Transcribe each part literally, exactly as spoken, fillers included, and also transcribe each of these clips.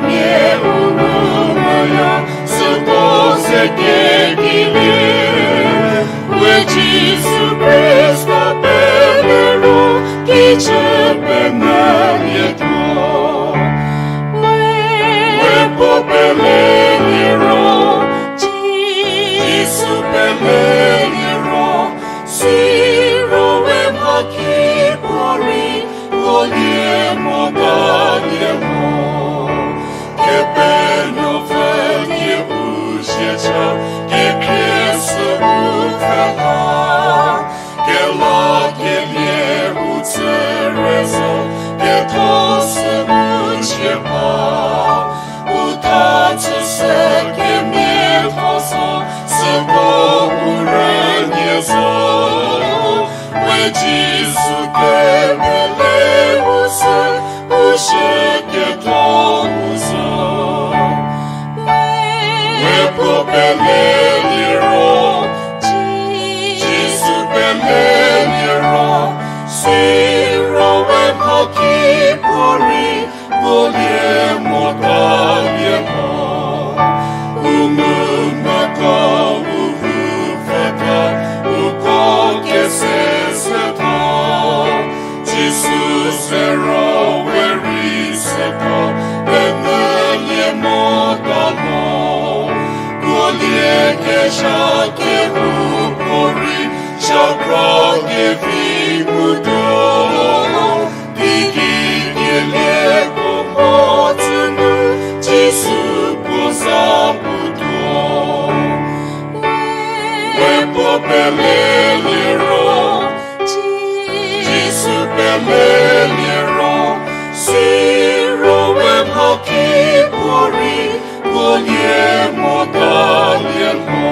Mia u ngumvüya, süko se kekilie, we Jisu Khrista pelero, kicü penyülietuo. We puo pele liro, Jisu pele liro, siro we mha ki puorei, kuolie motalie mo. Kepenuopfü die u siecha, kekhrie sü u pfhüla. Kelakelie u tsü rüzo, ketho sü u chie ba. U tha tsü se kemiatho zo, süko u rünie zo. We Jisu kemele u sü, u shü ketho u zo. We puo pele liro, Jisu pele liro, siro we mha ki puorei, kuolie motalie mo. U ngumvüko u ru pfhüta, uko kese setho. Jisu sero we rei süko, penyülie mota mo. Kuolie kezha kehoupuorei, chakra kevi ngutuo. Teigei kelieko mhodzü nu, Jisu puo za putuo. We puo pele liro, Jisu pele liro, siro we mha ki puorei, kuolie motalie mo.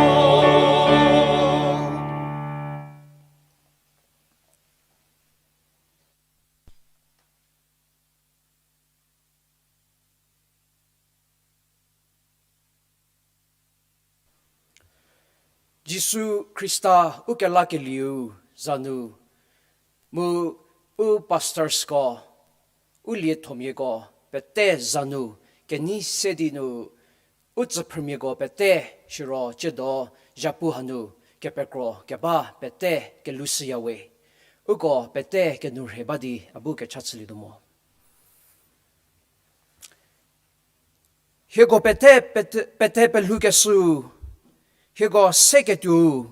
Jisu Khrista u kelakelieu za nu, mu u pastorsko, u liethomiako pete za nu, kenei se di nu, u tsüphrümiako pete, siro tsiedo zhapu hanu kepekro keba pete kelushüyawe. Uko pete kenu rhe ba di a bu kecha chülietuo mo. Hieko pete, pete, pete pelhoukeshüu, hieko seketuou,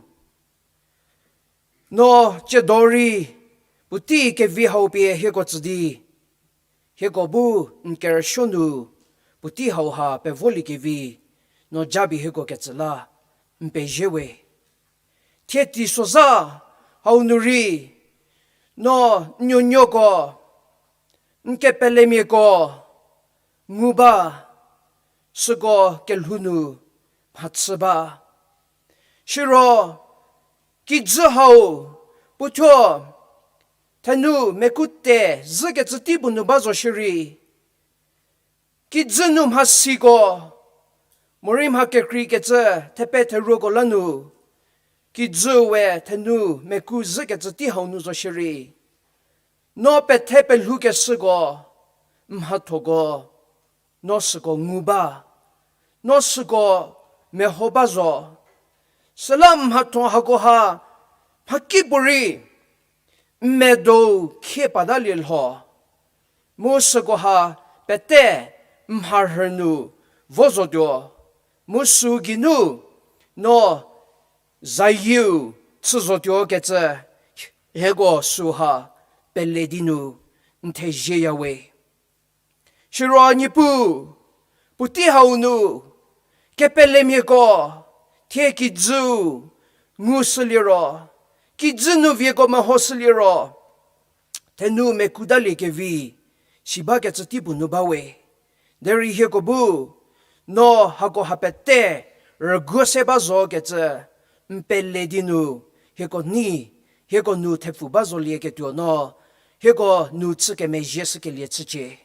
no tsiedo rei puotei kevi hau pie hieko tsü di, hieko bu n kerüsuo nu puotei hauha pevoliekevi, no japie hieko ketsü la n pezie we. Thie teisozha hau nu rei, no n nuonuoko, n kepelemiako ngu ba, süko kelhou nu mhachü ba. Siro, kijü hau, puothuo, thenu mekute zhükecü tei puo nu ba zo shierei, kijü nu mhasiko, morei mha kekreikecü thepe theruoko la nu, kijü we thenu meku zhükecü tei hau nu zo shierei, no pethe pelhoukeshüko, mhathoko, no süko ngu ba, no süko meho ba zo. Süla mhatho hakoha, mhakipuorei, n medou khie patalie lho. Mu sükoha pete mharhü nu vo zotuo. Mu sü geinu no zayieu chü zotuo kecü, hieko süha pele di nu n thezieyawe. Siro Niepuu, puotei hau nu, kepelemiako, thie kijüu ngushüliro, kijü nu vieko mehoshüliro, thenu mekutalie kevi, si bakecü tei puo nu ba we. Derei hieko bu, no hakoha pete rüguo se ba zo kecü, n pele di nu, hieko nei, hieko nu thepfu ba zolieketuo no, hieko nu chü kemezhie shükelie chücie.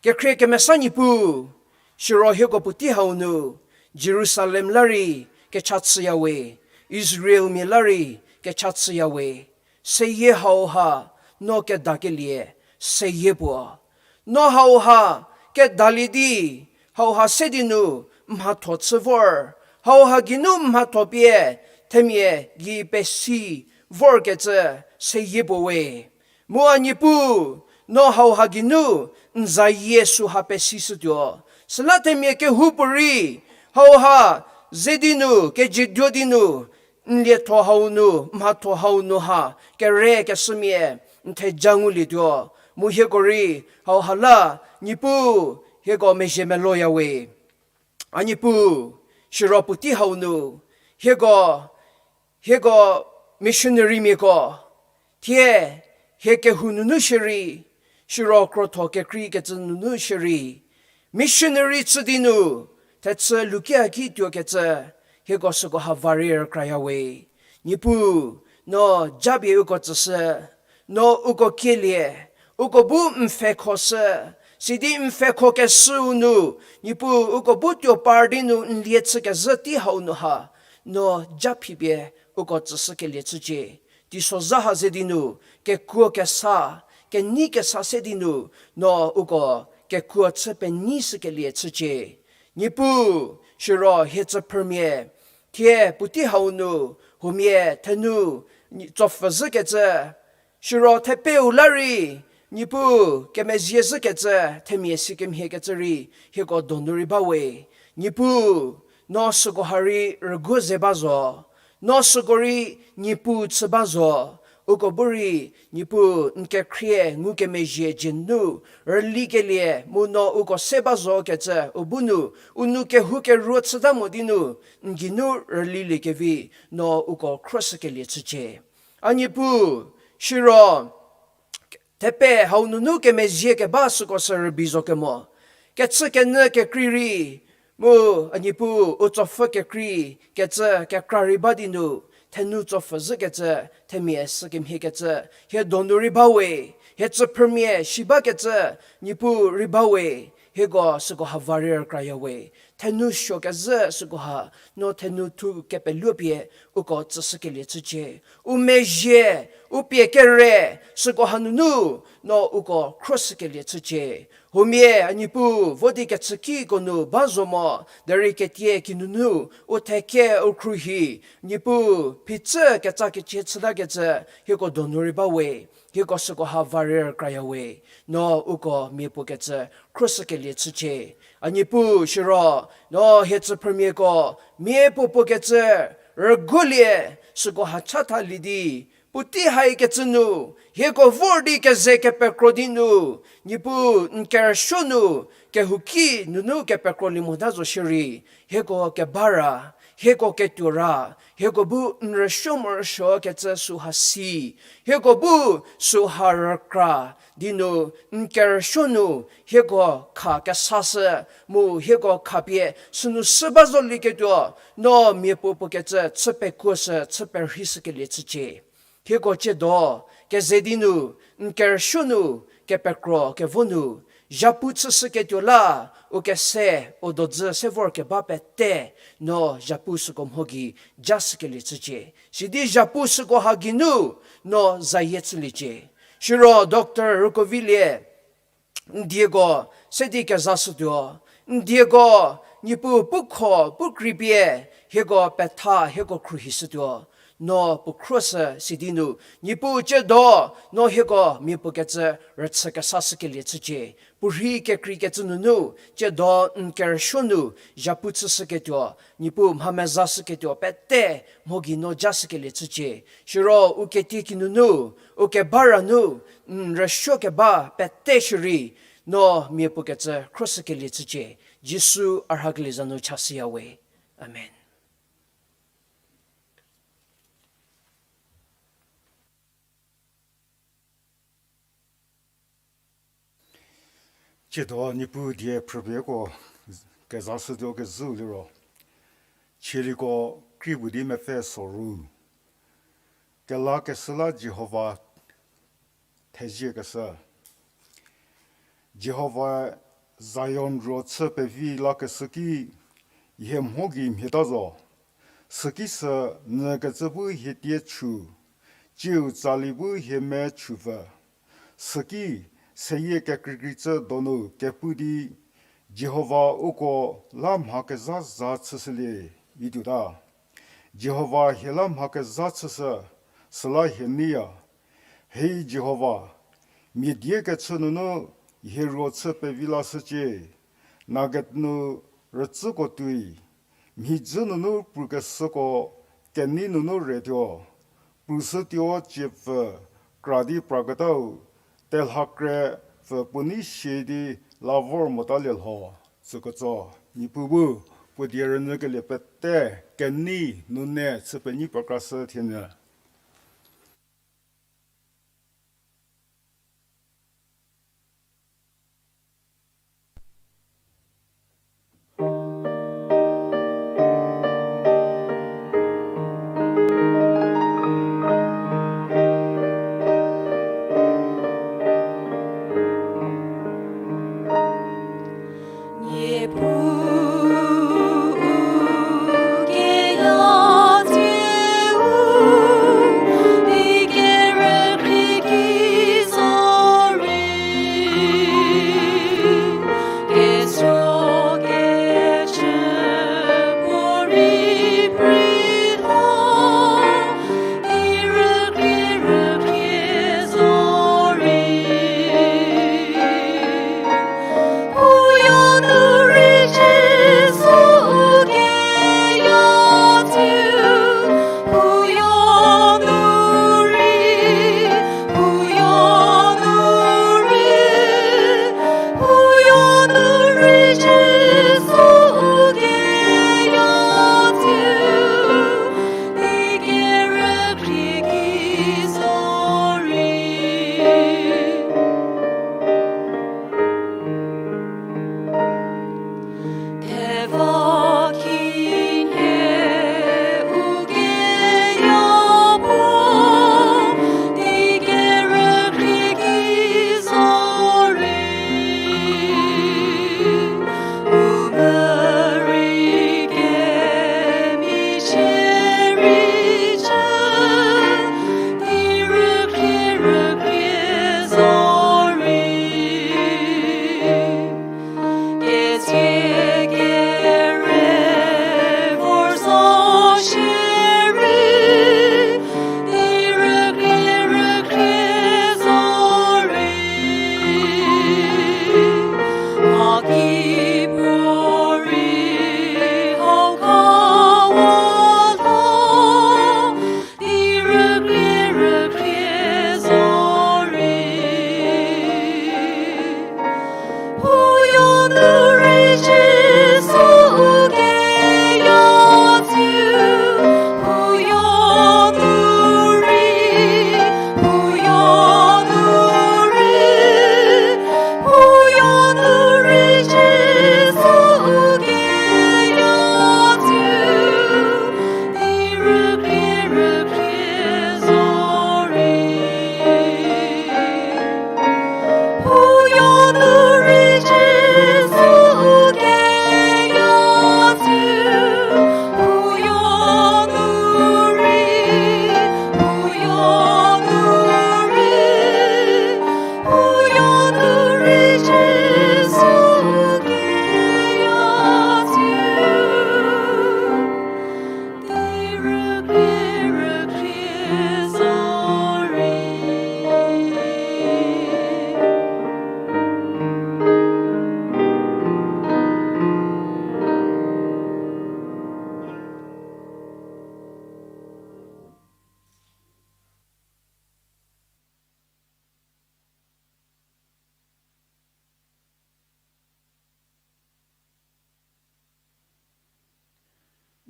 Kekhrie kemesa Niepuu, siro hieko puotei hau nu, Jerusalem la rei kecha chüyawe, Israelmia la rei kecha chüyawe, seyie hauha, no kedakelie, seyie puo. No hauha, kedalie di, hauha se di nu mhatho chü vor, hauha geinu mhatho pie themia gei pesi vorkecü seyie puo we. Mu a Niepuu, no hauha geinu n zayie süha pesishütuo. Süla themia kehoupuorei, hauha ze di nu, kejieduo di nu, n lietho hau nu, mhatho hau nu ha, kere keshümia, n theja ngulietuo. Mu hieko rei, hauha la, Niepuu, hieko mezhie meloya we. A Niepuu, siro puotei hau nu, hieko, hieko missionarymiako, thie, hie kehou nunu shierei, siro krotho kekreikecü nunu shierei, missionary chü di nu, thechü lukia ki tuokecü, hieko süko ha va rei rükraya we. Niepuu, no japie uko tsüshü, no uko kielie, uko bu n pfhekhoshü, sidi n pfhekhokeshüu nu, Niepuu uko bu tuo par di nu n lie chükezhü tei hau nu ha, no ja phipie uko tsüshükelie chücie. Teisozha ha ze di nu, kekuo kesa, kenei kesa se di nu, no uko kekuo chü penei shükelie chücie. Niepuu, siro hie tsüphrümia, thie puotei hau nu, huomia thenu, tsopfü zhükecü, siro thepeu la rei, Niepuu, kemezhie zhükecü, themia sikemhiekecü rei, hieko donu rei ba we. Niepuu, no süko ha rei rüguo ze ba zo. No süko rei Niepuu chü ba zo. Uko bu rei, Niepuu, n kekhrie ngukemezhie jenu, rülikelie, mu no uko se ba zokecü, u bu nu, u nou kehoukeruo chüta mo di nu, n geinu rülilie kevi, no uko khroshükelie chücie. A Niepuu, siro, thepe hau nunu kemezhie keba süko sü rübei zo kemo. Kechükenyü kekrei rei, mu, a Niepuu, u tsopfü kekrei, kecü kekra rei ba di nu, thenu tsopfü zhükecü, themia sikemhiekecü, hie donu rei ba we, hie tsüphrümia si bakecü, Niepuu rei ba we, hieko süko ha va rei rükraya we, thenu suokezhü süko ha, no thenu thu kepeluopie, uko tsüshükelie chücie. U mezhie, u pie kere, süko hanunu, no uko khroshükelie chücie. Huomia, a Niepuu, vo di kechükiko nu ba zo mo, derei ketie kinunu, u theke u khruohi, Niepuu, phichü ketsa kecie chütakecü, hieko donu rei ba we, hieko süko ha va rei rükraya we, no uko miapuokecü khroshükelie chücie. A Niepuu siro, no hie tsüphrümiako, miapuo puokecü, rüguolie, süko ha chathalie di, puotei haikecü nu, hieko vor di keze kepekro di nu, Niepuu n kerüsuo nu, kehouki nunu kepekrolie mota zo shierei, hieko keba ra, hieko ketuo ra, hieko bu n rüsuo morosuokecü süha si, hieko bu süha rükra di nu, n kerüsuo nu, hieko kha kesashü, mu hieko khapie sünu sü ba zolieketuo, no miapuo puokecü chü pekuoshü, chü perheishükelie chücie. Hieko tsiedo, keze di nu, n kerüsuo nu, kepekro kevo nu, zhapu chüshüketuo la, u kese, u dodzü se vorkeba pete, no zhapu süko mho gei, jashükelie chücie. Sidi zhapu süko ha geinu, no zayie chüliecie. Siro doctor rükovilie, n dieko, se di kezashütuo, n dieko, Niepuu pukho, pu kripie, hieko petha, hieko khruohishütuo. No puo khruoshü sidi nu, Niepuu tsiedo, no hieko miapuokecü rüchü kesashükelie chücie. Puorhi kekreikecü nunu, tsiedo n kerüsuo nu, zhapu chüshüketuo, Niepuu mha mezashüketuo pete, mho gei no jashükelie chücie. Siro u ketie kinunu, u keba ra nu, n rüsuo keba pete shierei, no miapuokecü khroshükelie chücie. Jisu a rhakelie za nu chashüya we. Amen. Tsiedo Niepuu die phrüpie uko kezashütuo kezhüu liro, chieliko kri puo di mepfü soru. Kelakeshü la Jihova theziekeshü. Jihovae Zion ruo chü pevi lakeshü ki, hie mho gei mhieta zo. Süki sü nyükecü bu hie tie chu, tsiu tsali bu hie me chupfü. Süki seyie kekreikrei cü donu kepu di Jihova uko la mha kezha za chüshülie, ituota. Jihova hie la mha kezha chüshü, süla hie neiya. Hei Jihova, mia die kechü nunu hie ruo chü pevi lashücie, nugget nu rütsüko tuoi, mhidzü nunu prükeshüko kenei nunu retuo, prüshütuo cie pfü kra di praketau, telhakre pfü puo nei sie di la vor motalie lho, tsüketso. Niepuu bu puo die rünyükelie pete kenei nunu chü penyi pekrashü thienyü.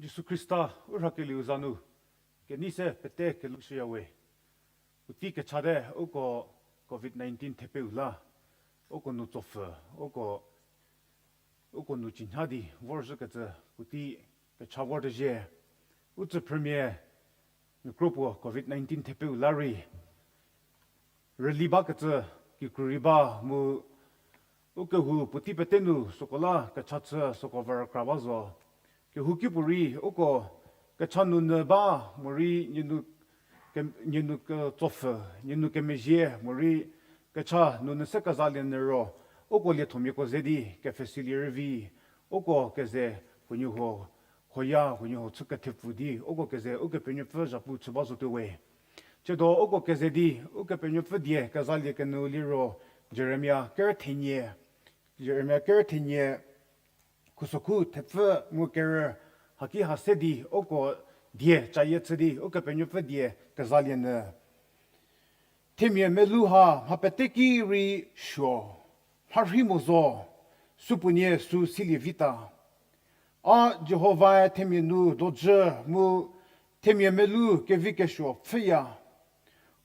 Jisu Khrista u rhakelieu za nu kenei se pete kelhoushüyawe. Puotei kechate uko covid nineteen thepeu la, uko nu tsopfü, uko, uko nu chinha di vorzhükecü puotei kecha vor tezhie. U tsüphrümia mia kro puo covid nineteen thepeu la rei rüli bakecü kikru rei ba mu, u kehou puotei pete nu süko la kecha chü süko va rükra ba zo. Kehouki puorei uko kecha nunu ba morei nie nu ke-, nie nu ketsopfü, nie nu kemezhie morei kecha nunu se kezalie nyü ro, uko liethomiako ze di kepfhesilie rüvi, uko keze huoniehuo, huoya huoniehuo chü kethepfu di uko keze Ukepenuopfü zhapu chü ba zotuo we. Tsiedo uko keze di Ukepenuopfü die kezalie kenyü liro Jeremia kerü thenie, Jeremia kerü thenie, khusokhu thepfü mu kerü, haki ha se di uko die cayie chü di Ukepenuopfü die kezalie nyü. Themia melou ha mha peteki rei suo, mharhi mo zo, supuonie sü silie vita. A Jihovae themia nu dojü mu themia melou kevikesuo pfhüya.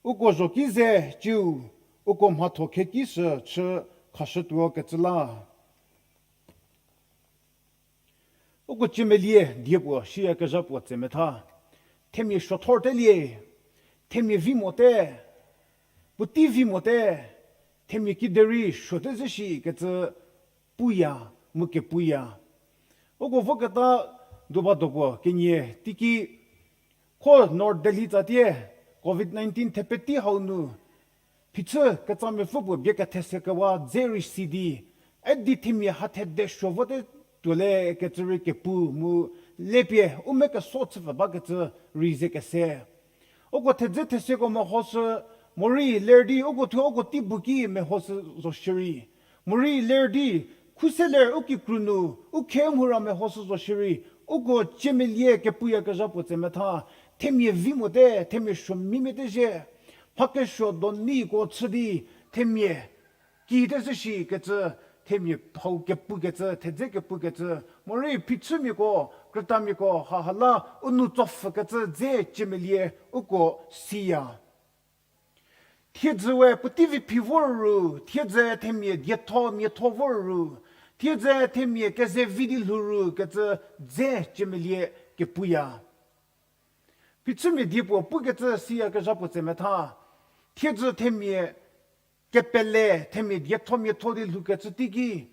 Uko zho ki ze ciu, uko mhatho kheki shü chü khashütuo kecü la. Uko ciemelie die puo shiyakezha puo tsemetha. Themia suothor telie, themia vi mote, puotei vi mote, themia kiderei suote zhü shi kecü puya, mu kepuya. Uko voketa duba do puo kenie teiki kho North Delhi tsatie covid nineteen thepeti hau nu phichü ketsamepfü puo bie kethese kewa dze rei si di, a di themia ha thede suo vote tuole kecü rei kepu mu lepie u me keso chüpfü bakecü rei ze kese. Uko thedze theseko mehoshü, morei ler di uko thuo uko tei bu ki mehoshü zo shierei. Morei ler di, khuse ler u kikru nu, u khe mhura mehoshü zo shierei, uko ciemelie kepuyakezha puo tsemetha, themia vi mote, themia suo mimite zhie, mha kesuo do niko chü di, themia kite zhü shi kecü, themia phau kepukecü, thedze kepukecü, morei phichümiako, krütamiako, haha la u nu tsopfhükecü dze ciemelie uko siya. Thiedzü we puotei vi phi vor ru, thiedzü themia dietho miatho vor ru, thiedzü themia keze vi di lhou ru kecü dze ciemelie kepuya. Phichümia die puo pukecü siyakezha puo tsemetha, thiedzü themia kepele themia dietho miatho di lhoukecü teiki,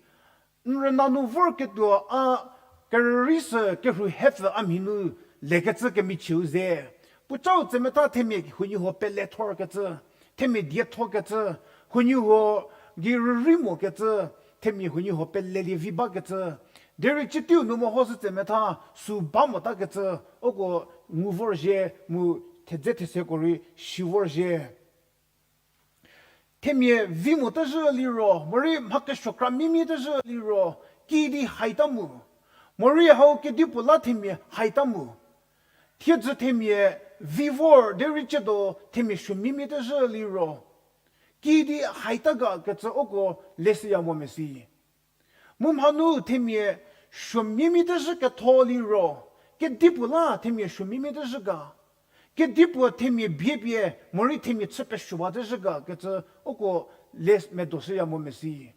n rüna nu vorketuo a kerüri sü kerhu hepfü a mhi nu lekecü kemichieu ze. Puocau tsemetha themia huoniehuo pele thorkecü, themia diethokecü, huoniehuo gei rüri mokecü, themia huoniehuo pelelie vi bakecü. Derei citeiu nu mehoshü tsemetha sü ba motakecü, uko ngu vorzhie mu thedze theseko rei shi vorzhie. Themia vi motezhü liro, morei mha kesuo kra mimie tezhü liro, kidi haita mu. Morei hau kedipuo la themia haita mu. Thiedzü themia vi vor derei ciedo themia suo mimie tezhü liro, kidi haita ga kecü uko leshüya mo mesi. Mu mhanu themia suo mimie tezhü ketho liro, kedipuo la themia suo mimie tezhü ga. Kedipuo themia biepie morei themia chü pesuowa tezhü ga kecü uko le medoshüya mo mesi.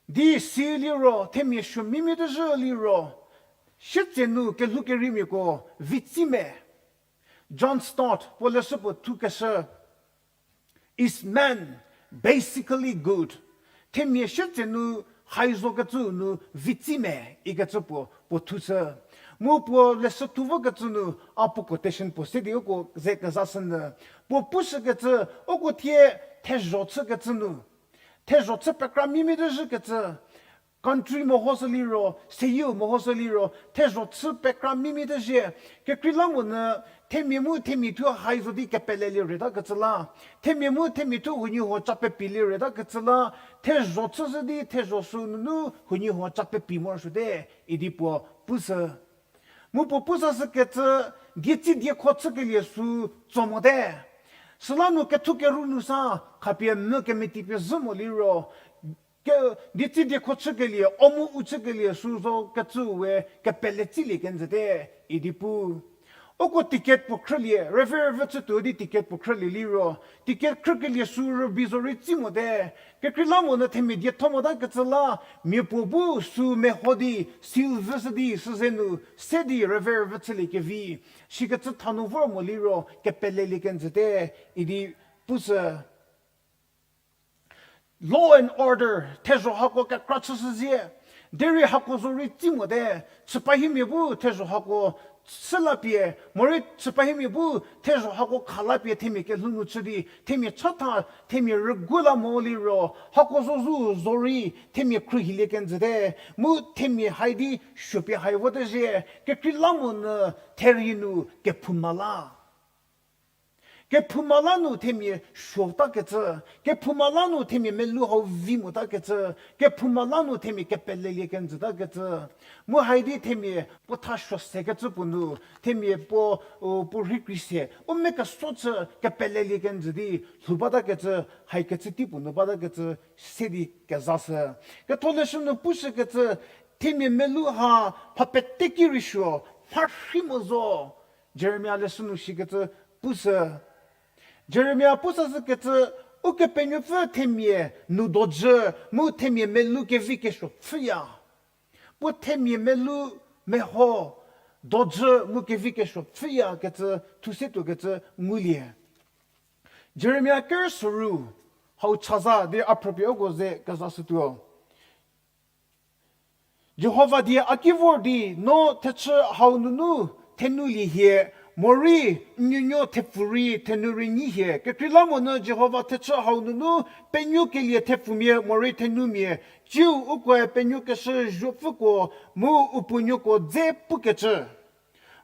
Di si liro themia suo mimie tezhü liro, sietsenu kelhou keriemiako vitsi me. John Stott puo leshü puo thukeshü, Is man basically good? Themia sietsenu hai zokecü nu vitsi me ikecü puo puo thushü. Mu puo leshü thu vokecü nu a puo quotation puo se di uko ze kezashünyü. Puo pushükecü uko thie thezho chükecü nu, thezho chü pekra mimie tezhükecü, country mehoshü liro, seyieu mehoshü liro, thezho chü pekra mimie tezhie. Kekreilamonyü themia mu themia thuo hai zo di kepelelie retakecü la, themia mu themia thuo huoniehuo ca pepilie retakecü la, thezho chüshü di thezho sü nunu huoniehuo ca pepi morosuote idi puo pushü. Mu puo pusashükecü, dietsi diekho chükelie sü tso mote. Süla nu kethu keru nu sa khapie mvü kemetipie zhü mo liro, ke, dietsi diekho chükelie, o mu u chükelie sü zokecü we kepele tsilie kenjüte idi pu. Uko ticket puo khrülie, rüve rüve chütuo di ticket puo khrülie liro, ticket khrükelie sü rübei zo rei tsi mote. Kekreilamonyü themia dietho motakecü la, mia puo bu sü meho di, seal vüshü di, süze nu se di rüve rüve chülie kevi. Sikecü thanu vor mo liro kepelelie kenjüte idi pushü. Law and order, thezho hako kekra chüshüzie. Derei hako zo rei tsi mote, chüpahimia bu thezho hako chü la pie, morei chüpahimia bu thezho hako kha la pie themia kelhou nu chü di, themia chatha, themia rügu la mo liro, hako zo zu zorei, themia khruohilie kenjüte, mu themia hai di suo pie hai vote zhie, kekreilamonyü therie nu kephouma la. Kephouma la nu themia suo ta kecü, kephouma la nu themia melou hau vi mo ta kecü, kephouma la nu themia kepelelie kenjü ta kecü. Mu hai di themia puo tha suo se kecü puo nu, themia puo, u, puo rhei kri se, u mia keso chü kepelelie kenjü di, lhou ba ta kecü, hai kecü tei puo nu ba ta kecü, se di keza shü. Ketholeshü nu pushü kecü, themia melou ha, pha pete ki rei suo, mha rhi mo zo. Jeremia leshü nu shikecü pushü. Jeremia pushü zhü kecü, Ukepenuopfü themia nu dojü, mu themia melou kevi kesuo pfhüya. Puo themia melou meho, dojü mu kevi kesuo pfhüya kecü, thuse tuo kecü ngulie. Jeremia ker soru, hau chaza di a phrüpie uko ze keza shütuo. Jihova die a ki vor di, no thechü hau nunu thenulie hie, morei n nuonuo thepfu rei thenu rei nyi hie. Kekreilamonyü Jihova thechü hau nunu penuokelie thepfumia morei thenumia, tsiu ukoe penuokeshü zuopfüko mu u puonuoko dze pukecü.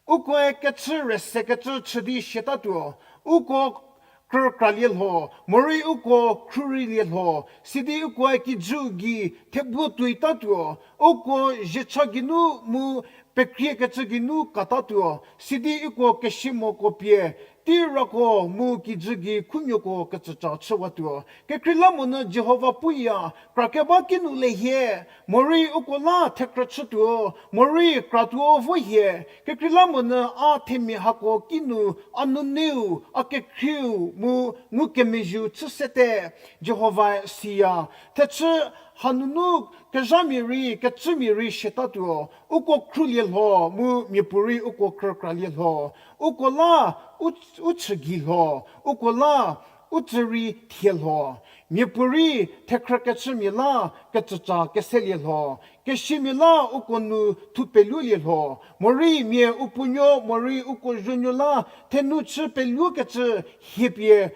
Ukoe kechü rüsekecü chü di siatatuo, uko krükralie lho, morei uko khrüreilie lho, sidi ukoe kijüu gei thebuo tuoitatuo, uko zhiecha geinu mu pekriekecü geinu katatuo, sidi uko kesiamoko pie, teirako mu kijü gei khunuoko kecüca chüwatuo. Kekreilamonyü Jihova puya, krakeba kinu le hie, morei uko la thekhrü chütuo, morei kratuo vo hie. Kekreilamonyü a themia hako kinu, a nuneiu, a kekhrieu mu ngukemezhieu chü sete, Jihovae siya. Thechü hanunu kezhamia rei, kecümia rei siatatuo, uko khrülie lho mu miapuorei uko krükralie lho, uko la u, u chü gei lho, uko la u tsü rei thie lho. Miapuorei thekhrükechümia la kecüca keselie lho, kesiamia la uko nu thupelulie lho, morei mia u puonuo morei uko zuonuo la thenu chü peluokecü hiepie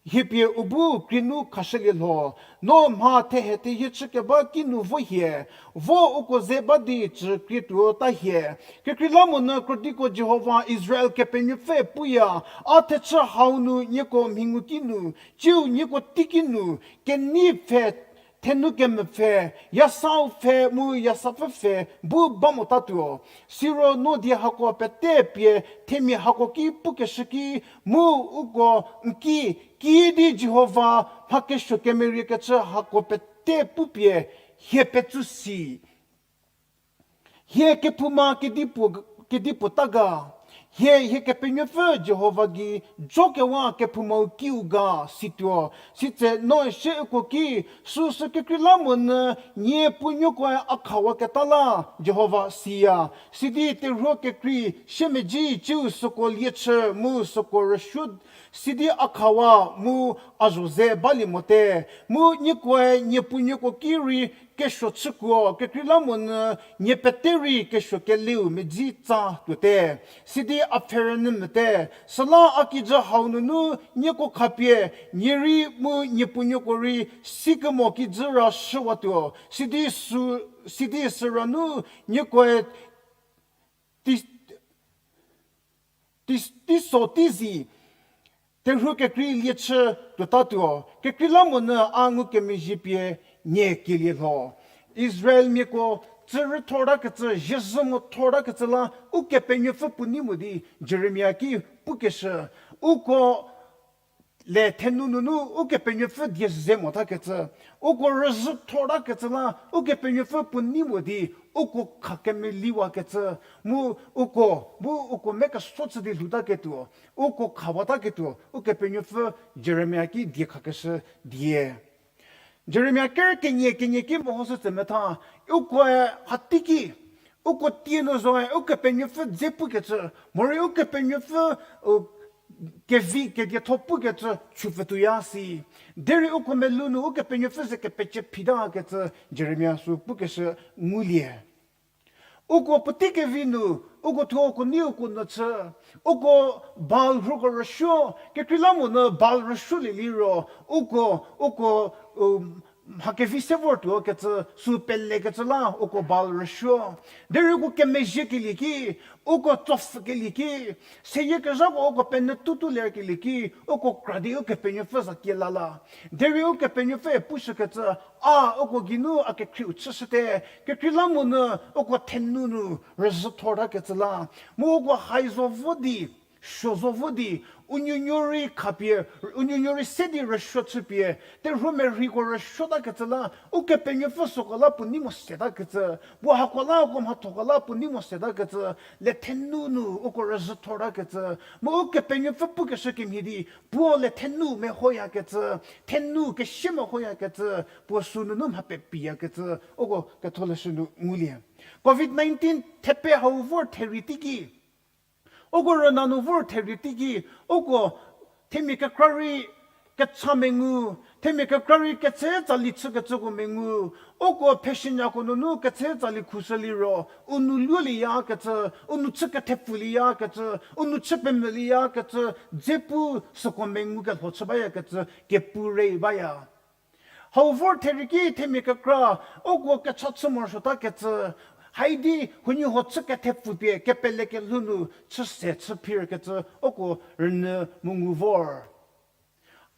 hiepie u bu krienu khashülie lho, no mha thehe theyie chü keba kinu vo hie, vo uko ze ba di cü krietuo ta hie. Kekreilamonyü krodiko Jihova Israel Kepenuopfü puya, a thechü hau nu nieko mhingu kinu, tsiu nieko teiki nu, kenei pfhe, thenu kemepfhe, yasau pfhe mu yasapfü pfhe bu ba motatuo. Siro no die hako pete pie themia hako ki pukeshü ki, mu uko n ki, kiüdi Jihova mha kesuo kemeriekecü hako pete pupie hie petsu si. Hie kephouma kedipuo, kedipuo ta ga. Hie, hie Kepenuopfü Jihova gei jokewa kephoumau kiu ga situo. Sitse no shie uko ki, süsü kekreilamonyü nie puonuokoe a khawaketa la, Jihova siya. Sidi terhuo kekrei siemedzi tsiu süko liechü mu süko rüsuo, sidi a khawa mu a zho ze balie mote. Mu niekoe nie puonuoko ki rei kesuo chükuo, kekreilamonyü nie pete rei kesuo keleu medzi tsa tuote. Sidi a pfhe rünyü mote. Süla a kijü hau nunu nieko khapie nie rei mu nie puonuoko rei sikemo kijü ra shüwatuo. Sidi sü, sidi süra nu niekoe ti, ti, teiso teizi, terhuo kekrei liechü tuotatuo, kekreilamonyü a ngukemezhie pie nie kielie lho. Israelmiako tsü rüthortakecü, ziezhü mothortakecü la Ukepenuopfü puo nei mo di Jeremia ki pukeshü, uko le thenu nunu Ukepenuopfü die ze motakecü, uko rüzhüthortakecü la Ukepenuopfü puo nei mo di uko khakemeliwakecü, mu uko, mu uko mia keso chü di lhoutaketuo, uko khawataketuo, Ukepenuopfü Jeremia ki die khakeshü die. Jeremia ker kenie kenie ki mehoshü tse metha, ukoe hateiki, uko tie nu zoe Ukepenuopfü dze pukecü, morei Ukepenuopfü, u, kevi kedietho pukecü chupfütuoya si. Derei uko melou nu Ukepenuopfü ze kepecie phitakecü Jeremia sü pukeshü ngulie. Uko puotei kevi nu, uko thuo uko nei uko nu chü. Uko Baal rhuko rüsuo, kekreilamonyü Baal rüsuolie liro, uko, uko, um, mha kevi se vor tuo kecü, sü pelekecü la, uko Baal rüsuo. Derei uko kemezhiekelie ki, uko tsopfhükelie ki, seyie kezhako uko penyü tutu lerkelie ki, uko kra di Ukepenuopfü za kie lala. Derei Ukepenuopfü e pushükecü, a, uko geinu a kekhrieu chüshüte, kekreilamonyü uko thenu nu rüzhü thorta kecü la. Mu uko hai zo vo di, suo zo vo di, u nuonuo rei khapie, u nuonuo rei se di rüsuo chüpie, terhuo merheiko rüsuota kecü la, Ukepenuopfü süko la puo nei mo seta kecü, puo hako la uko mhatho ko la puo nei mo seta kecü, le thenu nu uko rüzhü thorta kecü, mu Ukepenuopfü pukeshü kemhie di, puo le thenu mehoya kecü, thenu kesie mehoya kecü, puo sü nunu mha pepiya kecü, uko ketholeshü nu ngulie. Covid nineteen thepe hau vor therie teiki, uko rüna nu vor therie teiki, uko themia kekra rei kecha mengu, themia kekra rei ketse tsali chükecüko mengu, uko pheshinyako nunu ketse tsali khushü liro, u nou luolieya kecü, u nou chü kethepfülieya kecü, u nou chü pemvülieya kecü, dze pu süko mengu kelho chü baya kecü, kepu rei baya. Hau vor therie ki themia kekra, uko kecha chü morosuota kecü, haidi huoniehuo chü kethepfü pie kepele kelhou nu chü se chü phir kecü, uko rünyü mu ngu vor.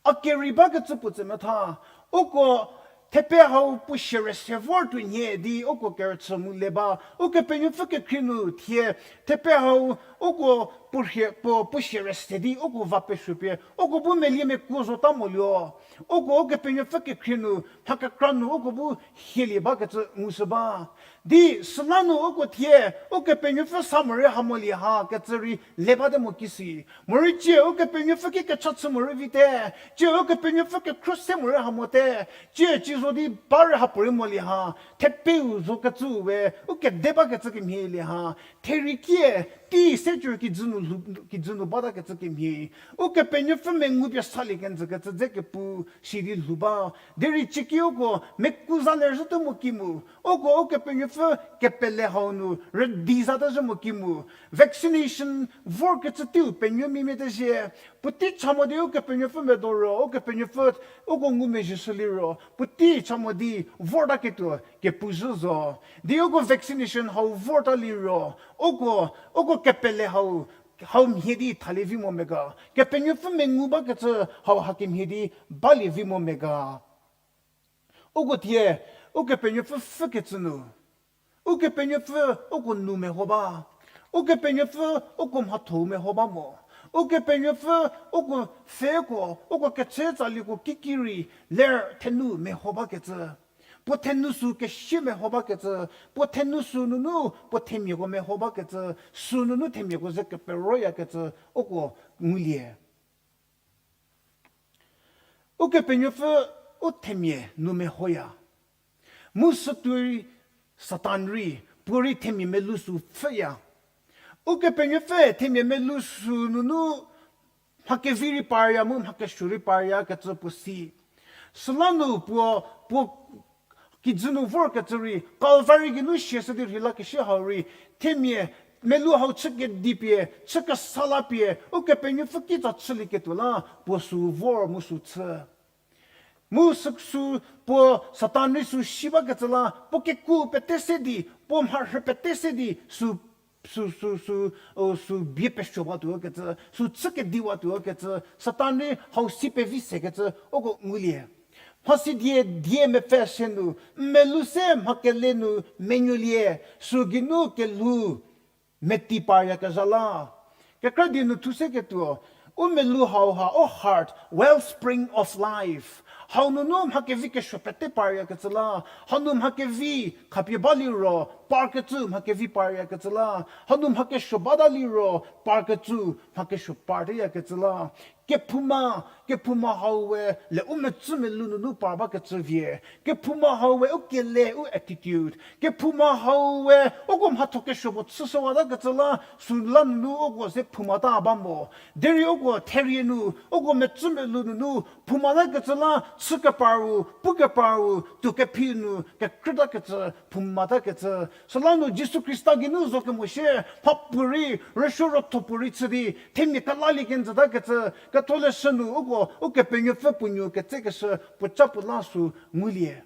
A keri bakecü puo tse metha, uko thepe hau puo shierese vor tuo nhie di uko kerüchü mu le ba, Ukepenuopfü kekhrie nu thie, thepe hau uko puo rhie, puo, puo shierese di uko va pesuo pie, uko bu melie mekuo zota moluo. Uko Ukepenuopfü kekhrie nu, mha kekra nu uko bu hielie bakecü ngushü ba. Di süla nu uko thie, Ukepenuopfü sa morei ha molie ha kecü rei le bate mo kisi. Morei cie Ukepenuopfü ki kecha chü morei vite, cie Ukepenuopfü kekhro se morei ha mote, cie ci zo di ba rei ha puorei molie ha, thepeu zo kecü we, u kede bakecü kemhie lie ha, therie kie, tei se cü kijü nu lhou, kijü nu bata kecü kemhie. Ukepenuopfü mengu pie salie kenjü kecü dze kepu si di lhou ba. Derei cieki uko mekuo za ler zhüte mo ki mu. Uko Ukepenuopfü kepele hau nu rüdi zate zhü mo ki mu. Vaccination vor kecü teiu penuo mimia te zhie. Puotei cha mo di Ukepenuopfü medo ro, Ukepenuopfü uko ngumezhie shü liro. Puotei cha mo di vorta ketuo kepu zhü zo. Di uko vaccination hau vorta liro. Uko, uko kepele hau, hau mhie di thalie vi mo mega. Kepenuopfü mengu bakecü hau hakemhie di balie vi mo mega. Uko thie, Ukepenuopfü pfhükecü nu. Ukepenuopfü uko nou meho ba. Ukepenuopfü uko mhatho-u meho ba mo. Ukepenuopfü uko pfheko, uko ketse tsaliko kiki rei ler thenu meho bakecü. Puo thenu sü kesie meho bakecü. Puo thenu sü nunu puo themiako meho bakecü. Sü nunu themiako ze keperoyakecü. Uko ngulie. Ukepenuopfü u themia nu mehoya. Mu sütuoi Satan rei, puorei themia melou sü pfhüya. Ukepenuopfü themia melou sü nunu mha kevi rei parya mu mha kesuo rei parya kecü puo si. Süla nu puo, puo kijü nu vorkecü rei, Calvary geinu siashü di rheilakeshü hau rei, themia melou hau chü kedipie, chü kesa lapie, Ukepenuopfü kitsa chülieketuo la, puo sü vor mu sü chü. Mu sü, sü, puo Satan rei sü si bakecü la, puo kekuo pete se di, puo mharhü pete se di, sü, sü, sü, sü, o, sü bie pesuowatuo kecü, sü chü kediwatuo kecü, Satan rei hau si pevi sekecü, uko ngulie. Mhasidie die mepfü se nu, melou se mha kele nu menuolie, sü geinu kelhou meti paryakezha la. Kekra die nu thu seketuo, u melou hauha, u heart, wellspring of life. Hau nunu mha kevi kesuo pete paryakecü la, hanu mha kevi khapie baliro, parkecü mha kevi paryakecü la, hanu mha kesuo bata liro, parkecü mha kesuo parteyakecü la. Kephouma, kephouma hau we le u metsü melu nunu par bakecü vie. Kephouma hau we u kele, u attitude. Kephouma hau we uko mhatho kesuo puo chüshüwatakecü la, süla nunu uko ze phoumata ba mo. Derei uko therie nu, uko metsü melu nunu, phoumatakecü la, chü keparu, pu keparu, tuo kephi nu, kekrütakecü, phoumatakecü. Süla nu Jisu Khrista geinu zo kemo shie, mhapuorei, rüsuo rütho puorei chü di, themia kelalie kenjütakecü, ketholeshü nu uko, Ukepenuopfü puo nuo ketsekeshü, puoca puo la sü ngulie.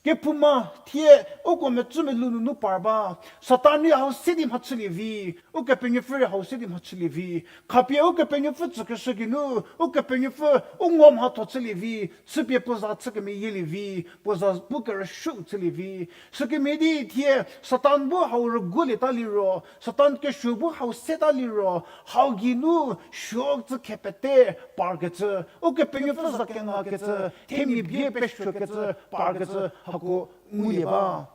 Kephouma thie uko metsü melu nunu par ba, Satan rei hau se di mhachülie vi, Ukepenuopfü rei hau se di mhachülie vi. Khapie Ukepenuopfü tsükeshü geinu, Ukepenuopfü u ngo mhatho chülie vi, chüpie puo za chü kemeyielie vi, puo za bu kerüshü chülie vi. Sükemhie di thie Satan bu hau rüguolieta liro, Satan kesuo bu hau seta liro, hau geinu suo tsü khe pete parkecü, Ukepenuopfü za kengakecü, themia bie pesuokecü, parkecü, hako ngulie ba.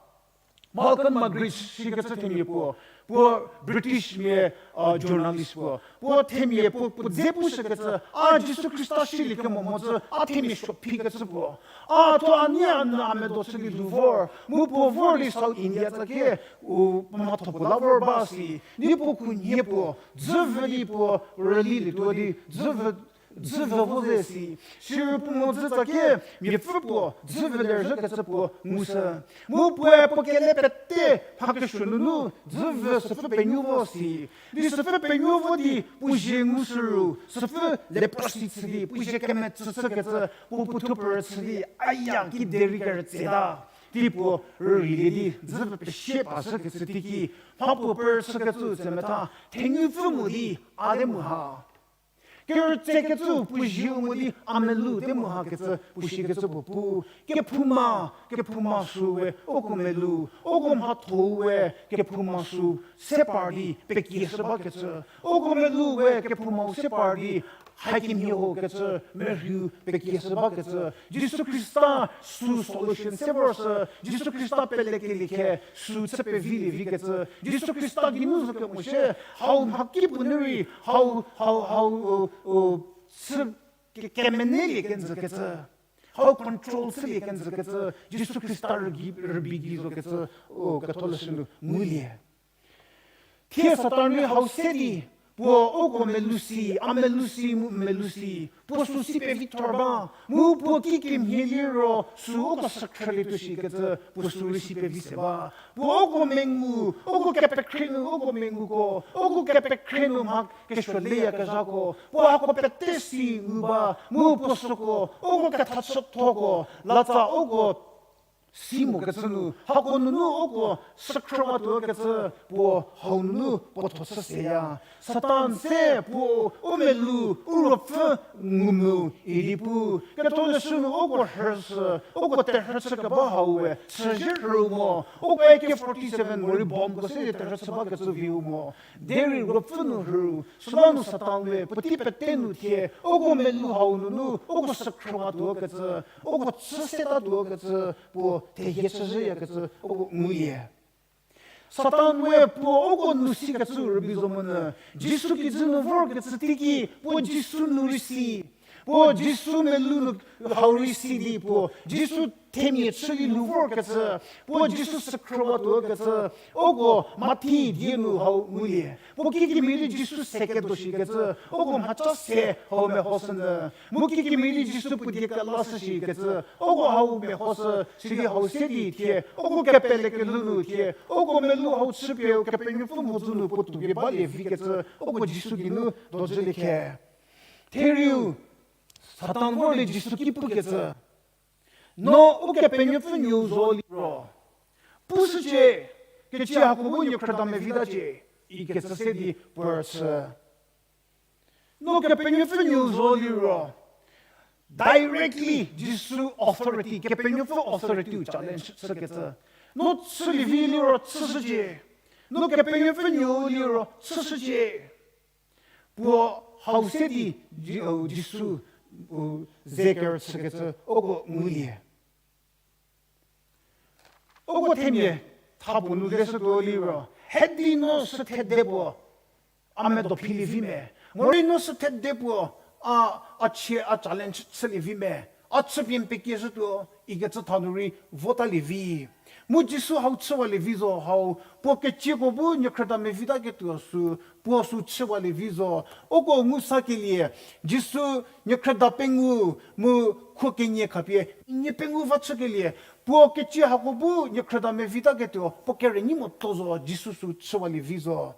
Malcolm Muggeridge shikecü themia puo, puo British mia, uh, journalist puo. Puo themia puo, puo dze pushükecü, a Jisu Khrista shilie kemo mozü, a themia suo phikecü puo. A thuo a nie a nü a medo chü di lhou vor, mu puo vor di South India tsa ke, u mhatho puo la vor ba si, di puo khunhie puo, dzü vü di puo rüli lietuo di, dzü vü dzü vü vo ze si. Sirü puo mo dzü tsa ke, miapfü puo, dzü vü lerüzhükecü puo ngushü. Mu puoe puo kele pete, mha kesuo nunu, dzü vü süpfü penuo vo si. Di süpfü penuo vo di, puo zie ngushü ru, süpfü leprosy chü di, puo zie kemetsü chükecü, puo puo thuo pürü chü di, aya, kiderei kerütseta. Di puo rüreilie di, dzü vü pesie pashükecü teiki, mha puo pürü chükecü tse metha, thenupfü mu di, a te mu ha. Kerütsekecü puo zieu mo di a melu te mu hakecü puo shikecü puo pu. Kephouma, kephouma sü we uko melu, uko mhatho we kephouma sü se par di pekieshü bakecü. Uko melu we kephoumau se par di hakemhie hokecü, merhiu pekieshü bakecü. Jisu Khrista sü solution se vor sü, Jisu Khrista pelekelie khe, sü chü pevilie vikecü, Jisu Khrista geinu zo kemo shie, hau mhakipuo nu rei, hau, hau, hau, u, u, chü ke-, kemenelie kenjükecü, hau control chülie kenjükecü, Jisu Khrista rügei, rübei gei zokecü, u, ketholeshü nu ngulie. Thie Satan rei hau se di, puo uko melusi, a melusi mu melusi, puo sü si pevi thor ba, mu puo kikemhie liro, sü uko sükhrülietuo shikecü, puo sü rei si pevi se ba. Puo uko mengu, uko kepekhrenu, uko menguko, uko kepekhrenu mha kesuo leyakezhako, puo hako pete si ngu ba, mu puo süko, uko kethachüthoko, latsa uko si mokecü nu, hako nunu uko sükhrüwatuokecü, puo hau nunu puo tho chü seya. Satan se puo u melu, u ruopfü ngu mu idi pu. Ketholeshü nu uko rhüshü, uko terhü chü keba hau we, chüzhie rhüu mo, uko A K forty-seven morei bomb ko se terhü chü bakecü viu mo. Derei ruopfü nu rhüu, süla nu Satan we, puotei pete nu thie, uko melu hau nunu, uko sükhrüwatuokecü, uko chü setatuokecü, puo thehie chüzhüyakecü, uko ngulie. Satan we puo uko nu sikecü rübei zo monyü, Jisu kijü nu vorkecü teiki, puo Jisu nu rei si, puo Jisu melu nu hau rei si di puo, Jisu themia chü di nu vorkecü, puo Jisu sükhrüwatuokecü, uko Mathi die nu hau ngulie. Puo kikemhie di Jisu se kedo shikecü, uko mhaca se hau mehoshünyü. Mu kikemhie di Jisu puo die kelashü shikecü, uko hau mehoshü, sidi hau se di thie, uko kepele kelhou nu thie, uko melu hau chüpie, Ukepenuopfü mhodzü nu puo toupie balie vikecü, uko Jisu geinu dojülie khe. Therieu, Satan vorlie Jisu ki pukecü, no Ukepenuopfü nuou zo liro, pushücie, kecie hako bu nuo khrüda mevitacie, ikecü se di puo rüchü. No Kepenuopfü nuou zo liro, directly Jisu authority, Kepenuopfü authority challenge chükecü. No chülie vi liro chüshücie. No Kepenuopfü nuou liro chüshücie. Puo hau se di Ji-, u, Jisu, u, ze kerüchükecü uko ngulie. Uko themia thapuo nu leshütuo liro, hedi no sü thede puo, a medo philie vi me. Morei no sü thede puo, A, a chie, a challenge chülie vi me. A chüpie mpekie zhütuo, ikecü tha nu rei votalie vi. Mu Jisu hau chüwalie vi zo hau, puo kecieko bu niekhrüda mevitaketuo sü, puo sü chüwalie vi zo. Uko ngu sakelie, Jisu niekhrüda pengou, mu khuo kenie khapie, nie pengou va chükelie, puo kecie hako bu niekhrüda mevitaketuo, puo kerei nyi mo tho zo, Jisu sü chüwalie vi zo.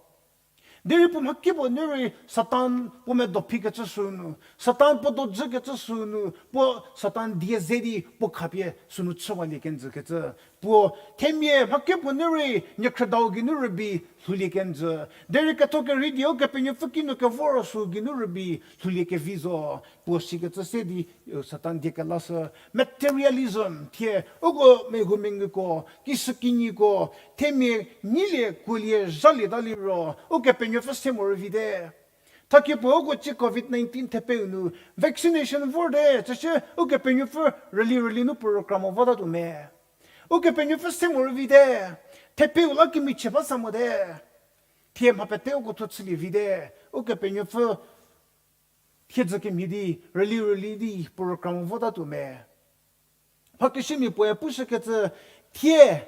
Derei puo mhakipuo nu rei Satan puo medo phikecü sünu, Satan puo dojükecü sünu, puo Satan die ze di puo khapie sünu chüwalie kenjükecü. Puo themia mhakipuo nu rei niekhrüdau geinu rübei lhoulie kenjü. Derei ketho kerhei di Ukepenuopfü kinu kevor sü geinu rübei lhoulie kevi zo. Puo sikecü se di, Satan die kelashü, materialism, thie, uko mehoumenguko, kishükinyiko, themia nyilie, kuolie, zhalie ta liro, Ukepenuopfü se morei vite. Thakie puo uko ci covid nineteen thepeu nu, vaccination vorte, süsie Ukepenuopfü rüli rüli nu program votatuo me. Ukepenuopfü se morei vite, thepeu la kemichie ba sa mote. Thie mha pete uko thuo chülie vite, Ukepenuopfü thiedzü kemhie di, rüli rüli di, program votatuo me. Phakeshimia puoe pushükecü, thie,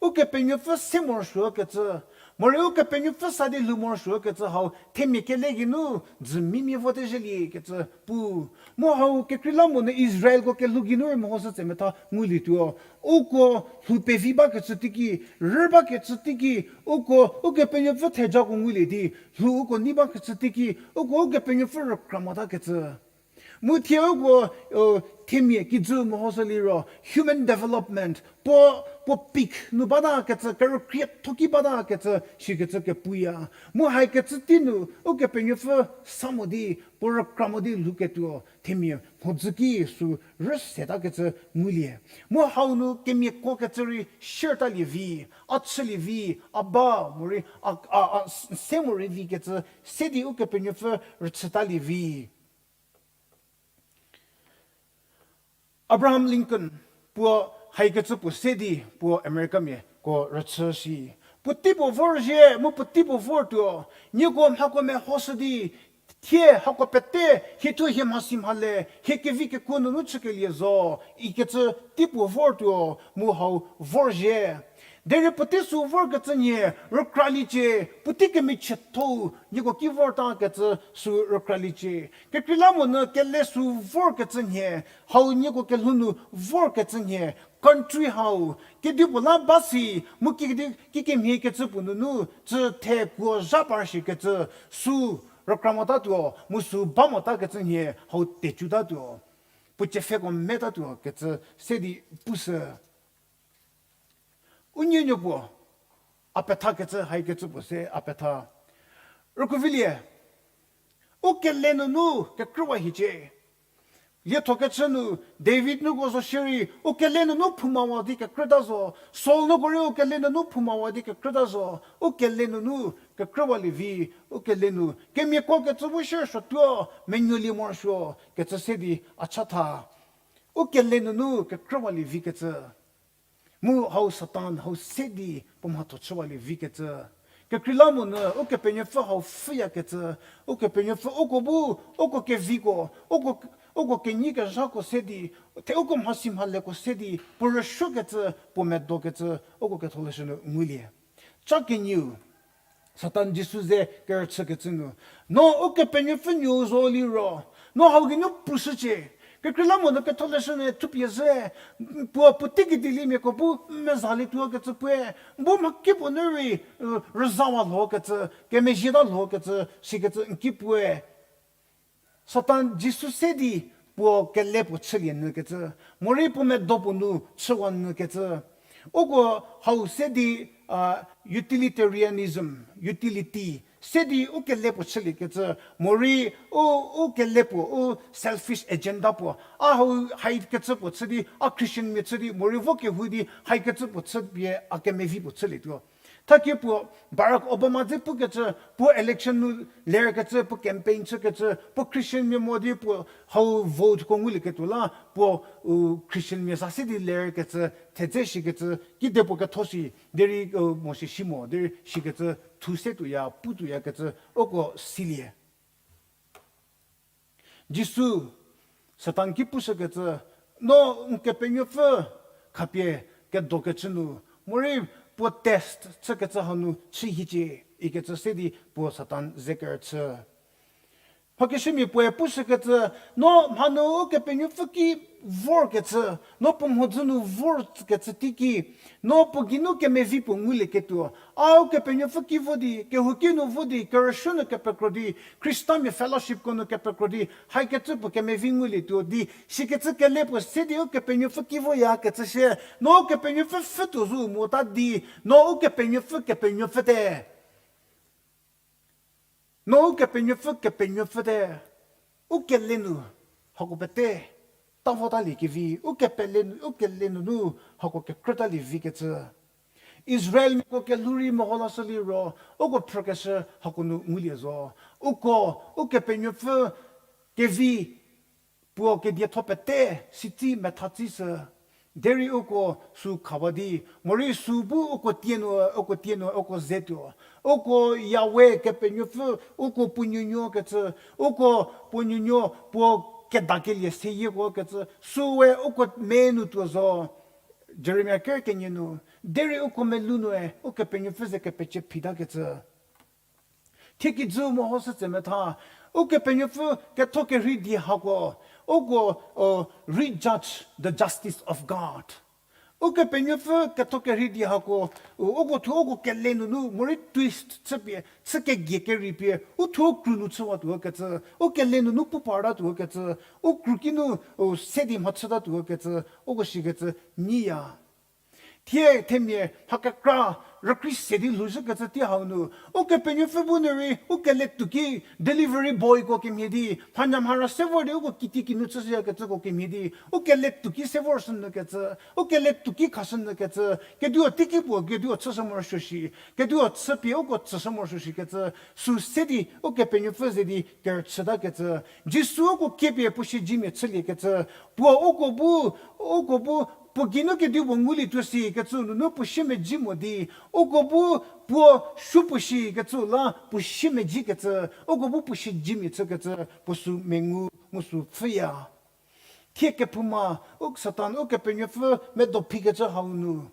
Ukepenuopfü se morosuokecü, morei Ukepenuopfü sa di lhou morosuokecü hau, themia kele geinu, dzü mimia vote zhüliekecü, pu. Mu hau kekreilamonyü Israelko kelhou geinu rei mehoshü tse metha ngulietuo. Uko lhou pevi bakecü teiki, rü bakecü teiki, uko, Ukepenuopfü thejako ngulie di, lhou uko nei bakecü teiki, uko Ukepenuopfü rükra motakecü. Mu thie uko, themia kijü mehoshü liro, human development, puo, puo peak nu batakecü, kerükrietho ki batakecü, sikecü kepuya. Mu haikecü tei nu, Ukepenuopfü sa mo di, puo rükra mo di lhouketuo, themia mhodzü ki sü rüsetakecü ngulie. Mu hau nu kemiako kecü rei share talie vi, a chülie vi, a ba, morei, a, a, a, se morei vikecü, se di Ukepenuopfü rüchütalie vi. Abraham Lincoln, puo haikecü puo se di, puo Americamiako rüchü shi. Puotei puo vorzhie, mu puotei puo vortuo, nieko mhako mehoshü di, thie hako pete, hie thuo hie mhasi mhale, hie kevi kekuo nunu chükelie zo, ikecü tei puo vortuo, mu hau vorzhie. Derei puotei sü vorkecü nhie, rükraliecie, puotei kemichiethou, nieko ki vortakecü sü rükraliecie. Kekreilamonyü kele sü vorkecü nhie, hau nieko kelhou nu vorkecü nhie, country hau, kedipuo la ba si, mu kikedi, kikemhiekecü puo nunu, cü the kuo zha parshikecü, sü rükra motatuo, mu sü ba motakecü nhie, hau tecutatuo. Puo tsiepfheko metatuo kecü, se di pushü. U nuonuo puo, a pethakecü, haikecü puo se a petha. Rükuvilie, u kele nunu kekrüwa hiecie. Liethokechü nu, David nuko zo shierei, u kele nunu phoumawa di kekrüta zo. Saul nuko rei u kele nunu phoumawa di kekrüta zo. U kele nunu kekrüwalie vi, u kele nu. Kemiako kecü bu shie suotuo, menuolie morosuo, kecü se di a chatha. U kele nunu kekrüwalie vikecü. Mu hau Satan, hau se di puo mhatho chüwalie vikecü. Kekreilamonyü, Ukepenuopfü hau pfhüyakecü. Ukepenuopfü uko bu, uko keviko, uko, uko kenyi kezhako se di, the uko mhasi mhaleko se di, puo rüsuokecü, puo medokecü, uko ketholeshü nu ngulie. Ca kenieu, Satan Jisu ze kerüchükecü nu, no Ukepenuopfü nuou zo liro, no hau geinu pushücie. Kekreilamonyü ketholeshü nu thupie zhü, puo puotei kediliemiako bu mezalietuokecü puoe, bu mhakipuo nu rei, rüzawa lhokecü, kemezhieta lhokecü, sikecü n ki puoe. Satan Jisu se di puo kele puo chülie nyükecü, morei puo medo puo nu chüwa nyükecü. Uko hau se di, utilitarianism, utility, se di u kele puo chüliekecü, morei u, u kele puo, u selfish agenda puo. A hau haikecü puo chü di, a Christianmia chü di, morei vo kehou di haikecü puo chüpie a kemevi puo chülietuo. Thakie puo Barack Obama dze pukecü, puo election nu lerkecü, puo campaign chükecü, puo Christianmia mo di puo hau voteko ngulieketuo la, puo, u, Christianmia sa se di lerkecü, thedze shikecü, kide puo ketho shi, derei, u, mo shi shi mo, derei shikecü, thu se tuoya, pu tuoyakecü, uko silie. Jisu, Satan ki pushükecü, no n Kepenuopfü khapie kedokecü nu, morei puo test chükecü hanu chü hicie, ikecü se di puo Satan zeker chü. Mhakeshümia puoe pushükecü, no mhanu Ukepenuopfü ki vorkecü, no puo mhodzü nu vorkecü teiki, no puo geinu kemevi puo ngulieketuo. A Ukepenuopfü ki vo di, kehouki nu vo di, kerüshü nu kepekro di, Khristamia fellowshipko nu kepekro di, haikecü puo kemevi ngulietuo di, sikecü kele puo se di Ukepenuopfü ki voyakecü shie, no Ukepenuopfü pfhütuo zo mota di, no Ukepenuopfü, Kepenuopfü te. No Ukepenuopfü, Kepenuopfü te, u kele nu, hako pete, ta votalie kevi, u kepele nu, u kele nunu, hako kekrütalie vikecü. Israelmiako kelhou rei meho lashü liro, uko phrükeshü hako nu ngulie zo. Uko, Ukepenuopfü kevi, puo kedietho pete, sitsi metha tsishü. Derei uko sü khawa di, morei sü bu uko tie nu, uko tie nu, uko ze tuo. Uko Yahweh Kepenuopfü, uko puo nuonuo kecü, uko puo nuonuo, puo kedakelie seyieko kecü, süe uko me nu tuo zo. Jeremia ker kenie nu, derei uko melou nue, Ukepenuopfü ze kepecie phitakecü. Thie kijü mehoshü tse metha, Ukepenuopfü ketho kerhei di hako, uko, uh, rejudge the justice of God. Ukepenuopfü ketho kerhei di hako, u-, uko thuo uko kele nunu, morei twist chüpie, chü kegie kerei pie, u thuo kru nu chüwatuo kecü, u kele nunu pu partatuo kecü, u kru ki nu, u se di mhachütatuo kecü, uko shikecü, nyiya. Thie themia mha kekra rükrie se di lhouzhükecü tei hau nu, Ukepenuopfü bu nu rei, u kele tuoki delivery boyko kemhie di, mhanyamhara se vor di uko kiti kinu chüshüyakecüko kemhie di, u kele tuoki se vor shünyükecü, u kele tuoki khashünyükecü, kediu teiki puo, kediu chüshü morosuo shi, kediu chüpie uko chüshü morosuo shikecü, sü se di Ukepenuopfü ze di kerüchütakecü, Jisu uko kiepie puo siedzimia chüliekecü, puo uko bu, uko bu, puo geinu kediu puo ngulietuo sikecü nunu puo siemedzi mo di, uko bu puo supuo shikecü la puo siemedzikecü, uko bu puo siedzimia chükecü, puo sü mengu mu sü pfhüya. Thie kephouma, u Satan Ukepenuopfü medo phikecü hau nu,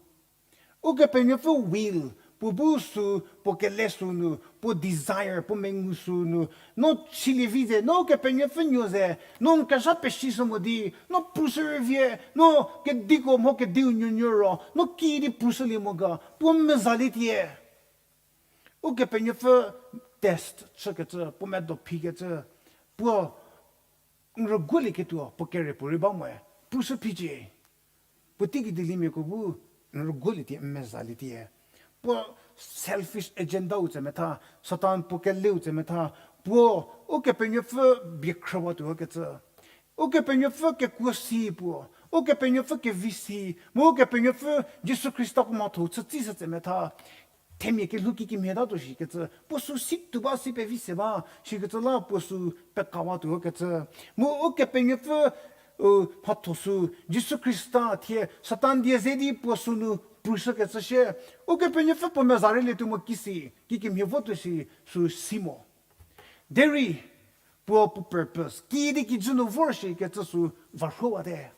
Ukepenuopfü will, puo bu sü, puo kele sü nu, puo desire, puo mengu sü nu, no chilievi ze, no Ukepenuopfü nuo ze, no n kezha pesishü mo di, no prushü rüvie, no kediko mho kediu nuonuo ro, no kiüdi prushülie mo ga, puo mezalie tie. Ukepenuopfü test chükecü, puo medo phikecü, puo n rüguolieketuo, puo kere puorei ba moe, prushü phicie. Puo teiki dielimiako bu n rüguolie tie, n mezalie tie. Puo selfish agenda-u tse metha, Satan puo keleu tse metha, puo Ukepenuopfü bie khrüwatuo kecü. Ukepenuopfü kekuo si puo, Ukepenuopfü kevi si, mu Ukepenuopfü Jisu Khrista puo mhatho chü tsishü tse metha, themia kelhou kikemhie tatuo shikecü, puo sü si tuo ba si pevi se ba, shikecü la puo sü pekawatuo kecü. Mu Ukepenuopfü, u, mhatho sü, Jisu Khrista thie Satan die ze di puo sü nu prushükecü shie, Ukepenuopfü puo meza rülie tuo mo kisi, kikemhie votuo shi sü si mo. Derei, puo puo purpose, kiüdi kijü nu vor shikecü sü varhuowate.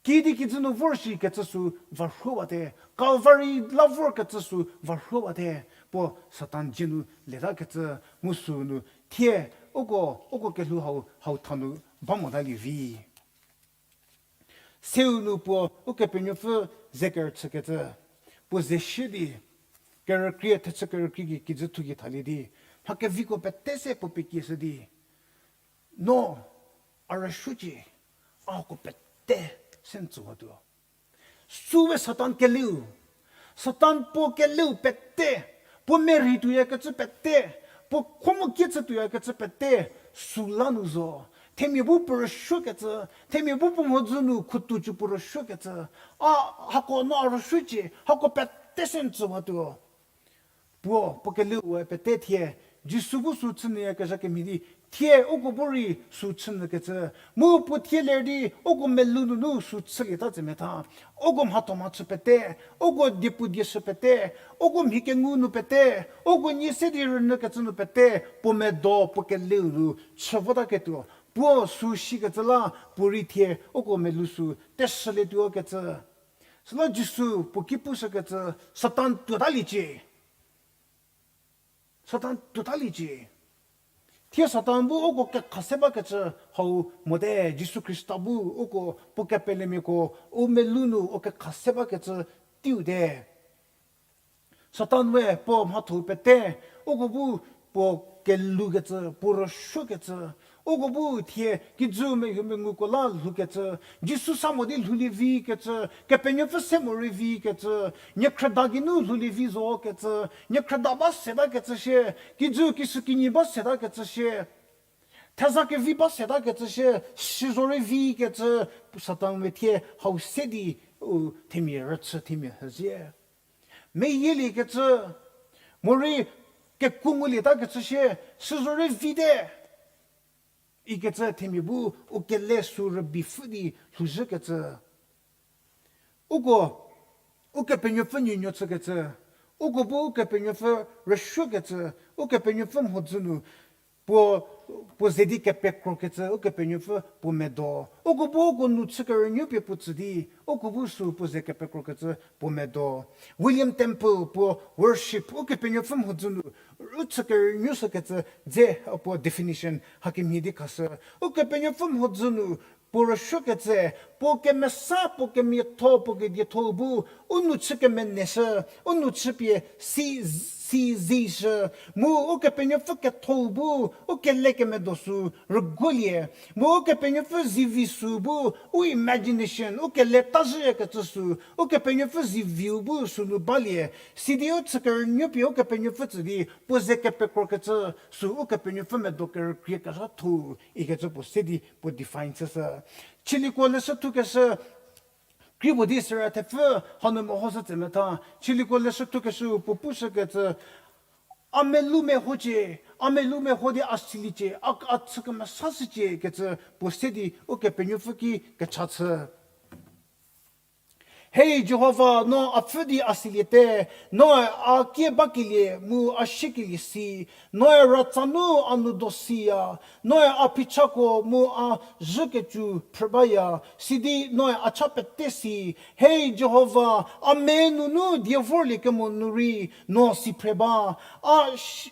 Kiüdi kijü nu vor shikecü sü varhuowate. Calvary la vorkecü sü varhuowate. Puo Satan dzie nu letakecü mu sü nu thie uko, uko kelhou hau, hau tha nu ba motalie vi. Seu nu puo Ukepenuopfü ze kerüchükecü, puo ze shü di, kerükrie, thechü kerükrie gei kijü thu gei thalie di, mha keviko pete se puo pekieshü di, no, a rüsuocie, a hako pete se n tsüwatuo. Süwe Satan keleu, Satan puo keleu pete, puo merhei tuoyakecü pete, puo khuo mo kie chü tuoyakecü pete, süla nu zo. Themia bu puo rüsuokecü, themia bu puo mhodzü nu khutucu puo rüsuokecü. A, hako no a rüsuocie, hako pete se n tsüwatuo. Puo, puo keleu we pete thie, Jisu bu sü chünyüyakezha kemhie di, thie uko bu rei sü chünyükecü. Mu puo thie ler di, uko melou nunu sü chülieta tse metha. Uko mhatho mhachü pete, uko diepu dieshü pete, uko mhi kengu nu pete, uko nie se di rünyükecü nu pete, puo medo, puo keleu nu, chü votaketuo. Puo sü shikecü la, puo rei thie uko melou sü teshülietuo kecü. Süla Jisu puo ki pushükecü, Satan tuotaliecie. Satan tuotaliecie. Thie Satan bu uko kekha se bakecü hau mote, Jisu Khrista bu uko puo kepelemiako u melou nu u kekha se bakecü teiu te. Satan we puo mhatho pete, uko bu puo kelhoukecü, puo rüsuokecü, uko bu thie kijü mehie menguko la lhoukecü, Jisu sa mo di lhoulie vikecü, Kepenuopfü se morei vikecü, niekhrüda geinu lhoulie vi zokecü, niekhrüda ba setakecü shie, kijü kisükinyi ba setakecü shie, theza kevi ba setakecü shie, sizorei vikecü, Satan we thie hau se di u themia rüchü themia hüzie. Meyieliekecü, morei kekuo ngulietakecü shie, sizorei vite. Ikecü themia bu u kele sü rübei pfhü di lhouzhükecü. Uko, Ukepenuopfü nuonuo chükecü. Uko bu Ukepenuopfü rüsuokecü. Ukepenuopfü mhodzü nu puo, puo ze di kepekrokecü, Ukepenuopfü puo medo. Uko bu uko nou chü kerünuo pie puo tsü di, uko bu sü puo ze kepekrokecü puo medo. William Temple puo worship, Ukepenuopfü mhodzü nu, u chü kerünuo shükecü dze puo definition hakemhie di khashü. Ukepenuopfü mhodzü nu, puo rüsuokecü, puo kemesa, puo kemiatho, puo kedietho bu, u nou chü kemeneshü, u nou chü pie si, si zishü, mu Ukepenuopfü ketho bu, u kele kemedo sü rüguolie, mu Ukepenuopfü zivi sü bu, u imagination, u kele tazhükecü sü, Ukepenuopfü ziviu bu sünu balie, sidi u chü kerünuo pie Ukepenuopfü tsü di, puo ze kepekrokecü sü Ukepenuopfü medo kerükrie kezhatho, ikecü puo se di puo define chüshü. Chüliko leshü thukeshü, kri puo di süra thepfü hanu mehoshü tse metha. Chüliko leshü thukeshü puo pushükecü, a melou mehocie, a melou meho di a siliecie, a, a chü kemesashücie kecü puo se di Ukepenuopfü ki kecha chü. Hei Jihova, no a pfhü di a siliete, noe a kie bakelie mu a siekelie si, noe ratsa nu a nou do siya, noe a phichako mu a zhükecü phrü baya, sidi noe a cha pete si. Hei Jihova, a me nunu die vorlie kemo nu rei no si phre ba, a sh-,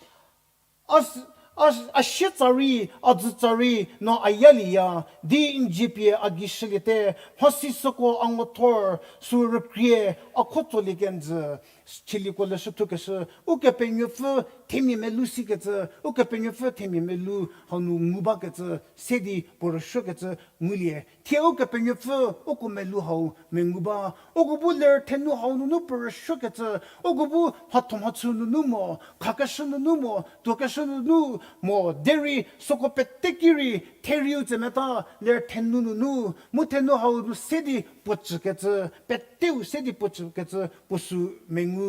a s-, a s-, a sietsa rei, a dzütsa rei no a yalieya, di n dzie pie a gei shüliete, mhasi süko a ngothor, sü rükrie, a khotsolie kenjü. Chüliko leshü thukeshü, Ukepenuopfü themia melou sikecü, Ukepenuopfü themia melou hanu ngu bakecü se di puo rüsuokecü ngulie. Thie Ukepenuopfü uko melou hau mengu ba, uko bu ler thenu hau nunu puo rüsuokecü, uko bu mhatho mhachü nunu mo, khakeshü nunu mo, tuokeshü nunu mo, derei süko pete ki rei therieu tse meta ler thenu nunu, mu thenu hau nu se di puo tsükecü, peteu se di puo tsükecü puo sü mengu.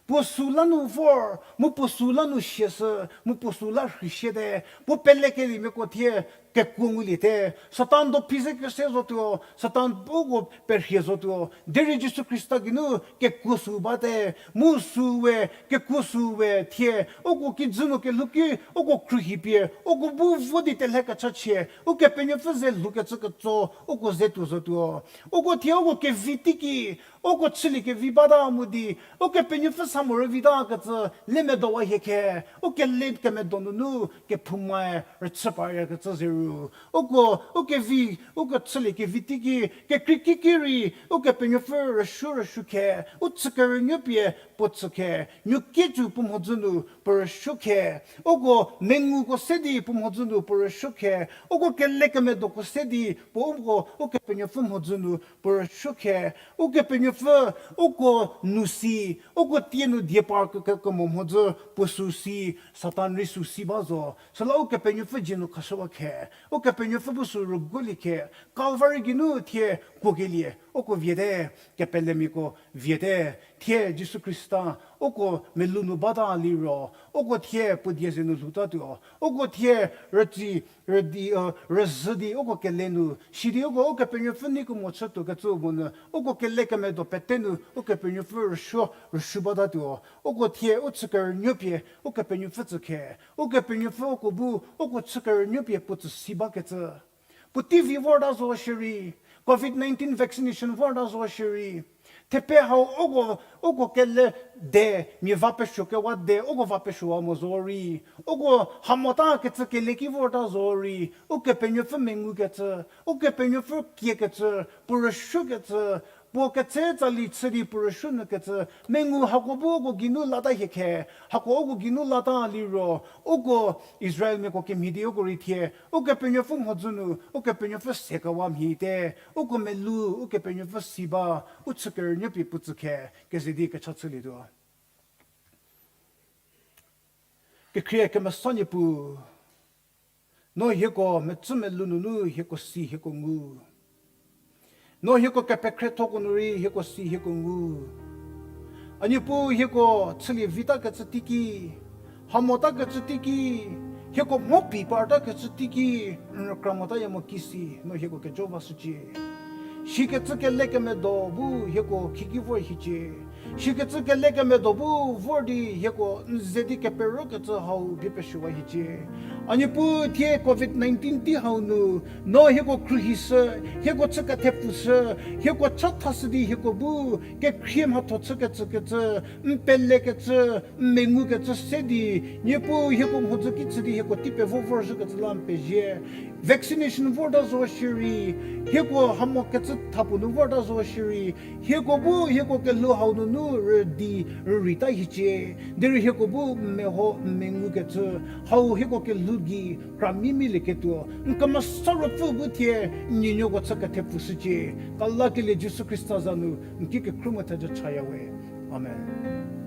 Puo sü la nu vor, mu puo sü la nu siashü, mu puo sü la rhei siate, puo pelekeliemiako thie kekuo nguliete. Satan do phi ze kese zotuo, Satan uko perhie zotuo. Derei Jisu Khrista geinu kekuo sü bate, mu sü we, kekuo sü we thie uko kijü nu kelhou ki, uko khruohipie, uko bu vo di telhe kechachie, Ukepenuopfü ze lhoukecü ketso uko ze tuo zotuo. Uko thie uko kevi teiki, uko chülie kevi bata mu di, Ukepenuopfü sa morei vitakecü le medowa hiecie, u kele kemedo nunu kephoumae rüchü parkecü zeru. Uko, u kevi, uko chülie kevi teiki, kekreikiki rei, Ukepenuopfü rüsuo rüsuocie, u chü kerünuo pie puo tsücie, nuokiecü puo mhodzü nu puo rüsuocie, uko menguko se di puo mhodzü nu puo rüsuocie, uko kele kemedoko se di puo uko Ukepenuopfü mhodzü nu puo rüsuocie, Ukepenuopfü uko nu si, uko tie nu die par ke-, ke-, kemo mhodzü puo sü si, Satan rei sü si ba zo. Süla Ukepenuopfü dzie nu khashüwacie, Ukepenuopfü bu sü rüguoliecie, Calvary geinu thie kuokelie uko viete, kepelemiako viete, thie Jisu Khrista uko melou nu bata liro, uko thie puo die ze nu lhoutatuo, uko thie rüti, rüdi, rüzhü di uko kele nu, sidi uko Ukepenuopfü neikemo chütuokecü monyü, uko kele kemedo pete nu Ukepenuopfü rüsuo, rüsuo batatuo, uko thie u chü kerünuo pie Ukepenuopfü tsücie, Ukepenuopfü uko bu uko chü kerünuo pie puo tsü si bakecü. Puotei vi vorta zo shierei, covid nineteen vaccination vorta zo shierei, thepe hau uko, uko kele de, mia va pesuo kewa de, uko va pesuowa mo zorei, uko hamota kecü kele ki vorta zorei, Ukepenuopfü mengukecü, Ukepenuopfü kiekecü, puo rüsuokecü, puo ketse tsali chü di puo rüsuo nyükecü, mengu hako bu uko geinu lata hie khe, hako uko geinu lata liro, uko Israelmiako kemhie di uko rei thie, Ukepenuopfü mhodzü nu, Ukepenuopfü sekewa mhie te, uko melou, Ukepenuopfü si ba, u chükerünuo pie puo tsü khe, keze di kecha chülietuo. Kekhrie kemesa Niepuu, no hieko metsü melou nunu hieko si hieko ngu. No hieko kepekhrietho ko nu rei hieko si hieko ngu. A Niepuu hieko chülie vita kecü teiki, hamota kecü teiki, hieko mho pi parta kecü teiki, n rükra motaya mo kisi, no hieko kejo vashücie. Shikecü kele kemedo bu hieko khiki vor hiecie. Shikecü kele kemedo bu vor di hieko n ze di keperokecü hau bie pesuowa hiecie. A Niepuu thie covid nineteen tei hau nu, no hieko khruohishü, hieko chü kethepfushü, hieko chathashü di hieko bu kekhrie mhatho chükecü kecü, n pelekecü, n mengukecü se di, Niepuu hieko mhodzü ki chü di hieko tei pevo vorzhükecü la n pezie. Vaccination vorta zo shierei, hieko hamokecü thapuo nu vorta zo shierei, hieko bu hieko kelhou hau nunu rüdi rürei ta hiecie, derei hieko bu n meho n mengukecü, hau hieko kelhou gei kra mimilieketuo, n Kemesa Ruopfü bu thie n nuonuoko chü kethepfushücie, kelakelie Jisu Khrista za nu n ki kekhruohi thejü chaya we. Amen.